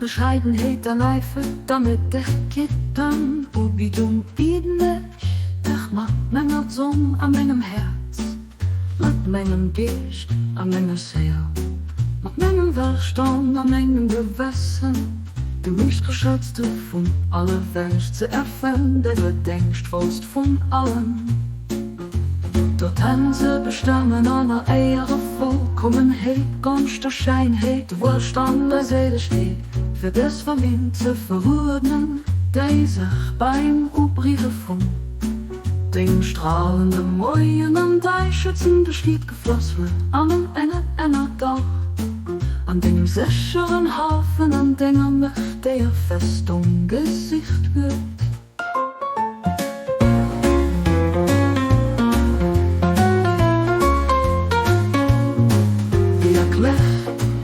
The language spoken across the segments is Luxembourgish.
Bescheidenheet an Äifer dermat Erkitten, Ubiedung bieden ech dech mat menger Zong a mengem Häerz, mat mengem Geescht a menger Séil, mat mengem Verstand a mengem Gewëssen, de meeschtgeschätzte vun alle Wënsch ze erfëllen, de bedéngschtvollst vun allen. D'Hortense bestammen an der Éiere Vollkommenheet, Gonscht a Scheinheet, Wuelstand a Séilegkeet, fir dës Famill ze veruerdnen, déi sech beim Ubrieche vun dengem stralende Moien an däi schützende Schliet gefloss huet an en enge Ennerdauch an dengem sécheren Hafen an denger mächteger Festung gesicht huet. Wéi a Kläff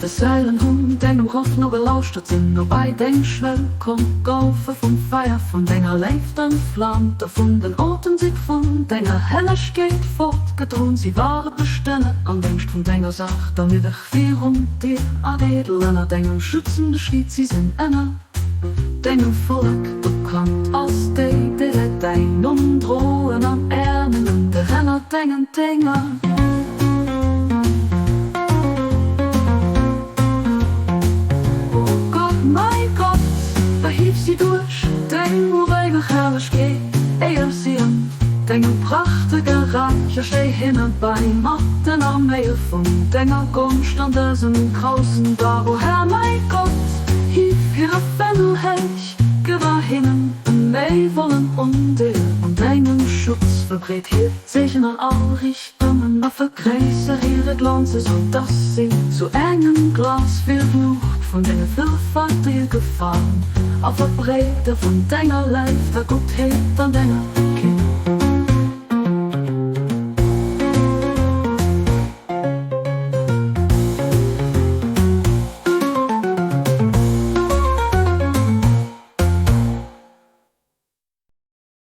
des Säilen hunn dengem Ruff no gelauschtert, sinn no bei deng Schwell komm, goufe vum Feier vun denger Léift entflaamt a vun den Otemzich vun denger Hellegkeet fortgedroen. Si ware bestënne am Déngscht vun denger Saach, damit ech virun dir an edel ënner dengem schützende Schliet si sinn ënner Dengem Vollek bekannt ass, déi, déi Leit däin Numm droen an Är nëmmen der ënner dengen Dénger. O Gott, mäi Gott, erhief si duerch deng uréiweg Herrlechkeet, éier si an dengem prachtege Räich a stéi hinne bäi mat den Arméie vun denger Gonscht an dësem groussen Dag. O Här, mäi Gott, hief hire Fändel héich, gëff a hinnen e méi vollen Undeel un dengem Schutz, verbreet hiert Zeechen an all Richtungen a vergréisser hire Glanz, esou dass si zu engem Glanz fir d'Luucht vun denge Villfalt dir gefalen, a verbreet der vun denger Léift a Guttheet an denger.